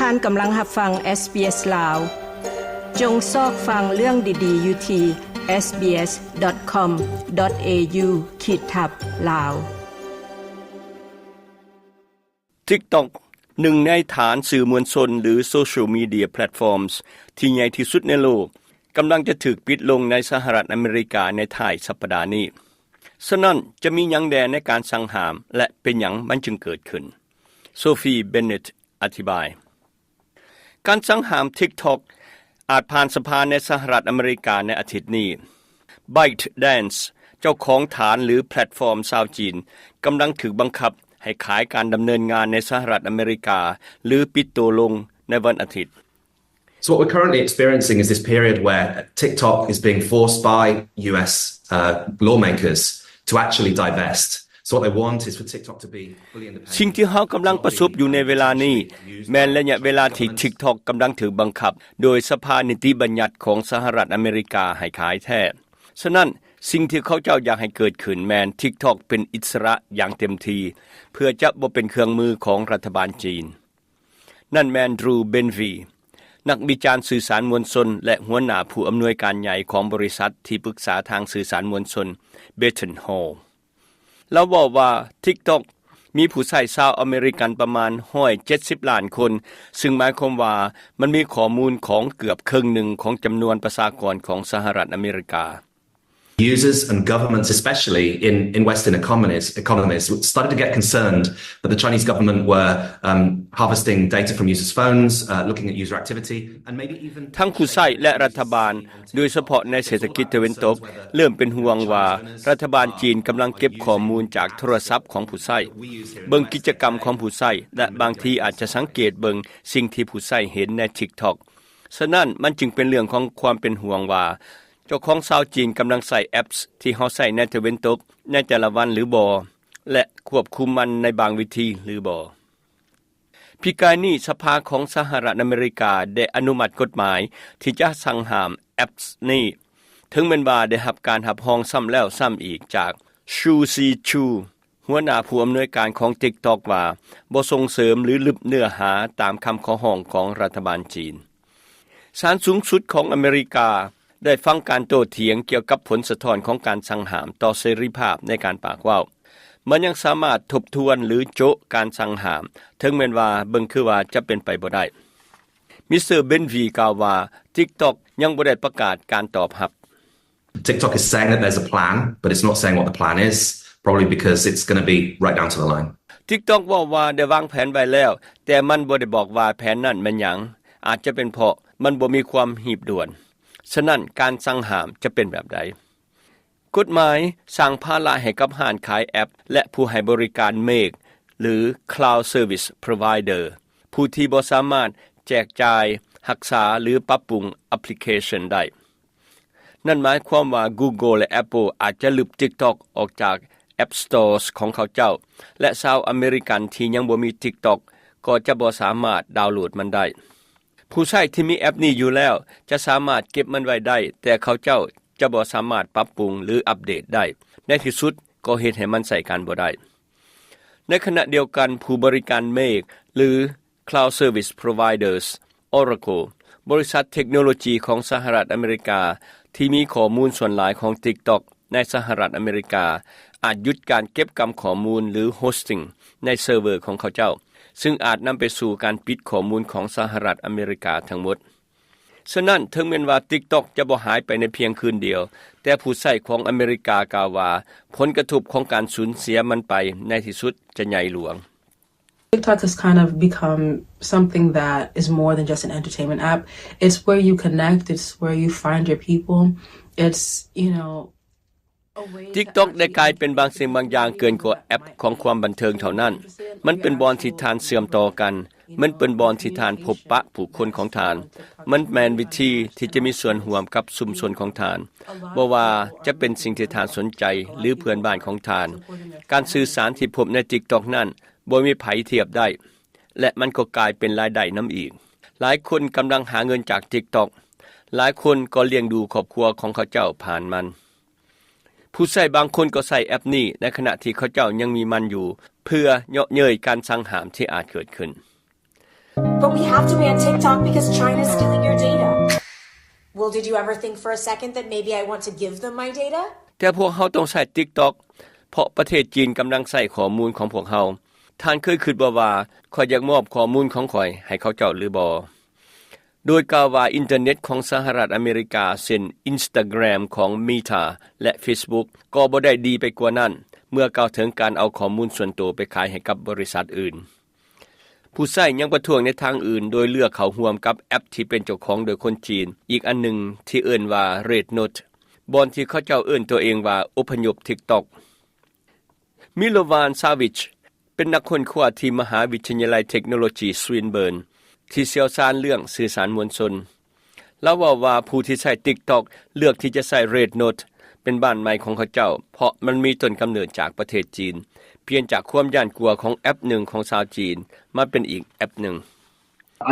ທ່ານກຳລັງຮັບຟັງ SBS ລາວ. ຈົ່ງຊອກຟັງເລື່ອງດີໆຢູ່ທີ່ SBS.com.au ຂີດທັບ Lao. TikTok, ໜຶ່ງໃນຖານສື່ມວນຊົນ ຫຼື Social Media Platforms ທີ່ໃຫຍ່ທີ່ສຸດໃນໂລກ, ກຳລັງຈະຖືກປິດລົງໃນສະຫະລັດອາເມລິກາໃນທ້າຍສັບປະດານີ້. ສະນັ້ນ, ຈະມີຫຍັງແດ່ໃນການສັ່ງຫ້າມ ແລະ ເປັນຫຍັງມັນຈຶ່ງເກີດຂຶ້ນ? Sophie Bennett ອະທິບາຍ. ການສັ່ງຫ້າມ TikTok ອາດຜ່ານສະພາໃນສະຫະລັດອາເມລິກາໃນອາທິດນີ້. ByteDance, ເຈົ້າຂອງຖານ ຫຼື ແພລດຟອມຊາວຈີນ, ກຳລັງຖືກບັງຄັບໃຫ້ຂາຍການດຳເນີນງານໃນສະຫະລັດອາເມລິກາ ຫຼື ປິດໂຕລົງໃນວັນອາທິດ. So what we're currently experiencing is this period where TikTok is being forced by U S, uh, lawmakers to actually divest. So what they want is for TikTok to be fully independent. ສິ່ງທີ່ເຮົາກຳລັງປະສົບຢູ່ໃນເວລານີ້ ແມ່ນໄລຍະເວລາທີ່ TikTok ກຳລັງຖືກບັງຄັບໂດຍສະພານິຕິບັນຍັດຂອງສະຫະລັດອາເມລິກາໃຫ້ຂາຍແທ້. ສະນັ້ນ, ສິ່ງທີ່ເຂົາເຈົ້າຢາກໃຫ້ເກີດຂຶ້ນແມ່ນ TikTok ເປັນອິດສະຫຼະຢ່າງເຕັມທີ່ ເພື່ອຈະບໍ່ເປັນເຄື່ອງມືຂອງລັດຖະບານຈີນ. ນັ້ນແມ່ນ Drew Benvey, ນັກວິຈານສື່ສານມວນຊົນ ແລະ ຫົວໜ້າຜູ້ອຳນວຍການໃຫຍ່ຂອງບໍລິສັດທີ່ປຶກສາທາງສື່ສານມວນຊົນ Beaton Hall. ລາວເວົ້າວ່າ TikTok ມີຜູ້ໃຊ້ຊາວອາເມລິກັນປະມານ ໜຶ່ງຮ້ອຍເຈັດສິບລ້ານຄົນ, ຊຶ່ງໝາຍຄວາມວ່າມັນມີຂໍ້ມູນຂອງເກືອບເຄິ່ງໜຶ່ງຂອງຈຳນວນປະຊາກອນຂອງສະຫະລັດອາເມລິກາ. Users and governments, especially in, in Western economies, economies, started to get concerned that the Chinese government were, um, harvesting data from users' phones, uh, looking at user activity, and maybe even ທັງຜູ້ໃຊ້ ແລະ ລັດຖະບານ, ໂດຍສະເພາະໃນເສດຖະກິດຕາເວັນຕົກ, ເລີ່ມເປັນຫ່ວງວ່າລັດຖະບານຈີນກຳລັງເກັບຂໍ້ມູນຈາກໂທລະສັບຂອງຜູ້ໃຊ້, ເບິ່ງກິດຈະກຳຂອງຜູ້ໃຊ້ ແລະ ບາງທີອາດຈະສັງເກດເບິ່ງສິ່ງທີ່ຜູ້ໃຊ້ເຫັນໃນ TikTok. ສະນັ້ນ, ມັນຈຶ່ງເປັນເລື່ອງຂອງຄວາມເປັນຫ່ວງວ່າ ເຈົ້າຂອງຊາວຈີນກຳລັງໃຊ້ແອັບທີ່ເຮົາໃຊ້ໃນຕາເວັນຕົກໃນແຕ່ລະວັນຫຼືບໍ່ ແລະ ຄວບຄຸມມັນໃນບາງວິທີຫຼືບໍ່. ປີກາຍນີ້, ສະພາຂອງສະຫະລັດອາເມລິກາໄດ້ອະນຸມັດກົດໝາຍທີ່ຈະສັ່ງຫ້າມແອັບນີ້, ເຖິງແມ່ນວ່າໄດ້ຮັບການຮັບຮອງຊ້ຳແລ້ວຊ້ຳອີກຈາກ Shou Zi Chew, ຫົວໜ້າຜູ້ອຳນວຍການຂອງ TikTok ວ່າບໍ່ສົ່ງເສີມ ຫຼື ລຶບເນື້ອຫາຕາມຄຳຂໍຮ້ອງຂອງລັດຖະບານຈີນ. ສານສູງສຸດຂອງອາເມລິກາໄດ້ຟັງການໂຕ້ຖຽງກ່ຽວກັບຜົນສະທ້ອນຂອງການສັ່ງຫ້າມຕໍ່ເສລີພາບໃນການປາກເວົ້າ. ມັນຍັງສາມາດທົບທວນ ຫຼື ໂຈະການສັ່ງຫ້າມ, ເຖິງແມ່ນວ່າເບິ່ງຄືວ່າຈະເປັນໄປບໍ່ໄດ້. ມິສເຕີ Benvey ກ່າວວ່າ TikTok ຍັງບໍ່ໄດ້ປະກາດການຕອບຮັບ. TikTok is saying that there's a plan, but it's not saying what the plan is, probably because it's gonna be right down to the line. TikTok ເວົ້າວ່າໄດ້ວາງແຜນໄວ້ແລ້ວ, ແຕ່ມັນບໍ່ໄດ້ບອກວ່າແຜນນັ້ນແມ່ນຫຍັງ, ອາດຈະເປັນເພາະມັນບໍ່ມີຄວາມຮີບດ່ວນ. ສະນັ້ນ, ການສັ່ງຫ້າມຈະເປັນແບບໃດ? ກົດໝາຍສ້າງພາລະໃຫ້ກັບຮ້ານຂາຍແອັບ ແລະ ຜູ້ໃຫ້ບໍລິການເມກ ຫຼື Cloud Service Provider, ຜູ້ທີ່ບໍ່ສາມາດແຈກຈ່າຍ, ຮັກສາ ຫຼື ປັບປຸງແອັບພລິເຄຊັນໄດ້. ນັ້ນໝາຍຄວາມວ່າ Google ແລະ Apple ອາດຈະລຶບ TikTok ອອກຈາກ App Stores ຂອງເຂົາເຈົ້າ, ແລະ ຊາວອາເມລິກັນທີ່ຍັງບໍ່ມີ TikTok ກໍຈະບໍ່ສາມາດດາວໂຫຼດມັນໄດ້. ຜູ້ໃຊ້ທີ່ມີແອັບນີ້ຢູ່ແລ້ວຈະສາມາດເກັບມັນໄວ້ໄດ້, ແຕ່ເຂົາເຈົ້າຈະບໍ່ສາມາດປັບປຸງ ຫຼື ອັບເດດໄດ້. ໃນທີ່ສຸດກໍເຮັດໃຫ້ມັນໃຊ້ການບໍ່ໄດ້. ໃນຂະນະດຽວກັນ, ຜູ້ບໍລິການເມກ ຫຼື Cloud Service Providers, Oracle, ບໍລິສັດເທັກໂນໂລຈີຂອງສະຫະລັດອາເມລິກາ ທີ່ມີຂໍ້ມູນສ່ວນຫຼາຍຂອງ TikTok ໃນສະຫະລັດອາເມລິກາ ອາດຢຸດການເກັບກຳຂໍ້ມູນ ຫຼື hosting ໃນເຊີເວີຂອງເຂົາເຈົ້າ, ຊຶ່ງອາດນຳໄປສູ່ການປິດຂໍ້ມູນຂອງສະຫະລັດອາເມລິກາທັງໝົດ. ສະນັ້ນ, ເຖິງແມ່ນວ່າ TikTok ຈະບໍ່ຫາຍໄປໃນພຽງຄືນດຽວ, ແຕ່ຜູ້ໃຊ້ຂອງອາເມລິກາກ່າວວ່າ ຜົນກະທົບຂອງການສູນເສຍມັນໄປໃນທີ່ສຸດຈະໃຫຍ່ຫຼວງ. TikTok has kind of become something that is more than just an entertainment app. It's where you connect, it's where you find your people. It's, you know, TikTok ໄດ້ກາຍເປັນບາງສິ່ງບາງຢ່າງເກີນກວ່າແອັບຂອງຄວາມບັນເທີງເທົ່ານັ້ນ. ມັນເປັນບ່ອນທີ່ທ່ານເຊື່ອມຕໍ່ກັນ. ມັນເປັນບ່ອນທີ່ທ່ານພົບປະຜູ້ຄົນຂອງທ່ານ. ມັນແມ່ນວິທີທີ່ຈະມີສ່ວນຮ່ວມກັບຊຸມຊົນຂອງທ່ານ. ບໍ່ວ່າຈະເປັນສິ່ງທີ່ທ່ານສົນໃຈ ຫຼື ເພື່ອນບ້ານຂອງທ່ານ, ການສື່ສານທີ່ພົບໃນ TikTok ນັ້ນບໍ່ມີໃຜທຽບໄດ້ ແລະ ມັນກໍກາຍເປັນລາຍໄດ້ນຳອີກ. ຫຼາຍຄົນກຳລັງຫາເງິນຈາກ TikTok. ຫຼາຍຄົນກໍລ້ຽງດູຄອບຄົວຂອງເຂົາເຈົ້າຜ່ານມັນ. ຜູ້ໃຊ້ບາງຄົນກໍໃຊ້ແອັບນີ້ໃນຂະນະທີ່ເຂົາເຈົ້າຍັງມີມັນຢູ່ ເພື່ອເຍາະເຍີ້ຍການສັ່ງຫ້າມທີ່ອາດເກີດຂຶ້ນ. But we have to ban TikTok because China's stealing your data. Well, did you ever think for a second that maybe I want to give them my data? ແຕ່ພວກເຮົາຕ້ອງໃຊ້ TikTok ເພາະປະເທດຈີນກຳລັງໃຊ້ຂໍ້ມູນຂອງພວກເຮົາ. ທ່ານເຄີຍຄິດບໍ່ວ່າ ຂ້ອຍຢາກມອບຂໍ້ມູນຂອງຂ້ອຍໃຫ້ເຂົາເຈົ້າຫຼືບໍ່? ໂດຍກ່າວວ່າ ອິນເຕີເນັດຂອງສະຫະລັດອາເມລິກາ ເຊັ່ນ Instagram ຂອງ Meta ແລະ Facebook ກໍບໍ່ໄດ້ດີໄປກວ່ານັ້ນ ເມື່ອກ່າວເຖິງການເອົາຂໍ້ມູນສ່ວນໂຕໄປຂາຍໃຫ້ກັບບໍລິສັດອື່ນ. ຜູ້ໃຊ້ຍັງປະທ້ວງໃນທາງອື່ນ ໂດຍເລືອກເຂົ້າຮ່ວມກັບແອັບທີ່ເປັນເຈົ້າຂອງໂດຍຄົນຈີນ ອີກອັນໜຶ່ງທີ່ເອີ້ນວ່າ Red Note ບ່ອນທີ່ເຂົາເຈົ້າເອີ້ນຕົວເອງວ່າ ອົບພະຍົບ TikTok. Milovan Savic ເປັນນັກຄົ້ນຄວ້າທີ່ມະຫາວິທະຍາໄລເທັກໂນໂລຈີ Swinburne ທີ່ຊ່ຽວຊານເລື່ອງສື່ສານມວນຊົນ. ລາວເວົ້າວ່າ ຜູ້ທີ່ໃຊ້ TikTok ເລືອກທີ່ຈະໃຊ້ Red Note ເປັນບ້ານໃໝ່ຂອງເຂົາເຈົ້າ ເພາະມັນມີຕົ້ນກຳເນີດຈາກປະເທດຈີນ, ປ່ຽນຈາກຄວາມຢ້ານກົວຂອງແອັບໜຶ່ງຂອງຊາວຈີນ ມາເປັນອີກແອັບໜຶ່ງ.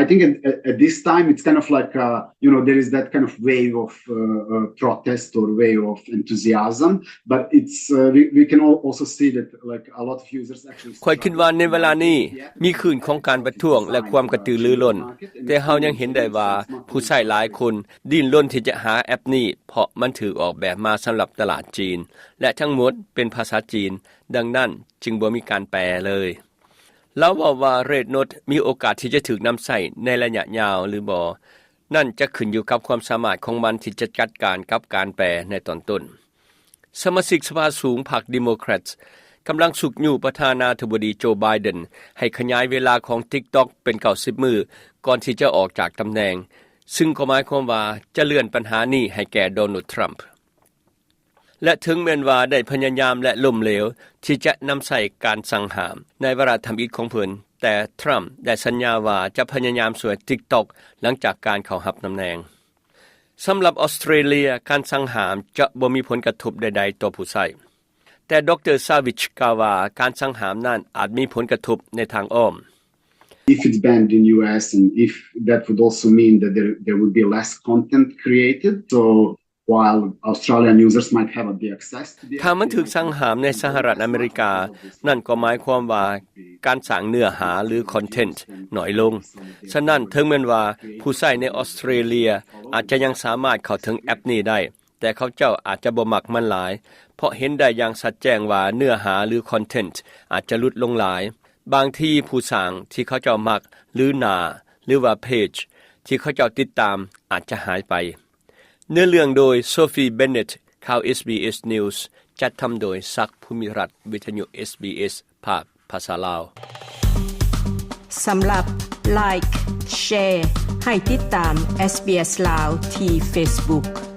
I think at, at, at this time it's kind of like, uh, you know, there is that kind of wave of, uh, uh, protest or wave of enthusiasm, but it's, uh, we, we can al- also see that, like, a lot of users actually ຂ້ອຍຄິດວ່າໃນເວລານີ້ມີຄື້ນຂອງການປະທ້ວງ ແລະ ຄວາມກະຕືລືລົ້ນ, ແຕ່ເຮົາຍັງເຫັນໄດ້ວ່າຜູ້ໃຊ້ຫຼາຍຄົນດີ້ນລົນທີ່ຈະຫາແອັບນີ້ ເພາະມັນຖືກອອກແບບມາສຳລັບຕະຫຼາດຈີນ ແລະ ທັງໝົດເປັນພາສາຈີນ, ດັ່ງນັ້ນຈຶ່ງບໍ່ມີການແປເລີຍ. ລາວເວົ້າວ່າ Red Note ມີໂອກາດທີ່ຈະຖືກນຳໃຊ້ໃນໄລຍະຍາວຫຼືບໍ່ ນັ້ນຈະຂຶ້ນຢູ່ກັບຄວາມສາມາດຂອງມັນທີ່ຈະຈັດການກັບການແປໃນຕອນຕົ້ນ. ສະມາຊິກສະພາສູງພັກ Democrats ກຳລັງຊຸກຍູ້ປະທານາທິບໍດີ Joe Biden ໃຫ້ຂະຫຍາຍເວລາຂອງ TikTok ເປັນ ເກົ້າສິບ ມື້ ກ່ອນທີ່ຈະອອກຈາກຕຳແໜ່ງ, ຊຶ່ງກໍໝາຍຄວາມວ່າຈະເລື່ອນບັນຫານີ້ໃຫ້ແກ່ Donald Trump. ແລະ ເຖິງແມ່ນວ່າໄດ້ພະຍາຍາມ ແລະ ລົ້ມເຫຼວທີ່ຈະນຳໃຊ້ການສັ່ງຫ້າມໃນວາລະທຳອິດຂອງເພິ່ນ, ແຕ່ Trump ໄດ້ສັນຍາວ່າຈະພະຍາຍາມຊ່ວຍ TikTok ຫຼັງຈາກການເຂົ້າຮັບຕຳແໜ່ງ. ສຳລັບອອສເຕຣເລຍ, ການສັ່ງຫ້າມຈະບໍ່ມີຜົນກະທົບໃດໆຕໍ່ຜູ້ໃຊ້, ແຕ່ ດຣ. Savic ກ່າວວ່າ ການສັ່ງຫ້າມນັ້ນອາດມີຜົນກະທົບໃນທາງອ້ອມ. If it's banned in U S and if that would also mean that there, there would be less content created, so while Australian users might have the access to the ຖ້າມັນຖືກສັ່ງຫ້າມໃນສະຫະລັດອາເມລິກາ, ນັ້ນກໍໝາຍຄວາມວ່າການສ້າງເນື້ອຫາ ຫຼື ຄອນເທັນໜ້ອຍລົງ. ສະນັ້ນ, ເຖິງແມ່ນວ່າຜູ້ໃຊ້ໃນອອສເຕຣເລຍອາດຈະຍັງສາມາດເຂົ້າເຖິງແອັບນີ້ໄດ້, ແຕ່ເຂົາເຈົ້າອາດຈະບໍ່ມັກມັນຫຼາຍ, ເພາະເຫັນໄດ້ຢ່າງຊັດແຈ້ງວ່າເນື້ອຫາ ຫຼື ຄອນເທັນອາດຈະຫຼຸດລົງຫຼາຍ. ບາງທີຜູ້ສ້າງທີ່ເຂົາເຈົ້າມັກ ຫຼື ໜ້າ ຫຼືວ່າເພຈທີ່ເຂົາເຈົ້າຕິດຕາມອາດຈະຫາຍໄປ. ເນື້ອເລື່ອງໂດຍ Sophie Bennett ຂ່າວ SBS News ຈັດທຳໂດຍ ສັກ ພູມິລັດ ວິທະຍຸ SBS ພາກພາສາລາວ. ສຳລັບ Like, Share ໃຫ້ຕິດຕາມ SBS ລາວທີ່ Facebook.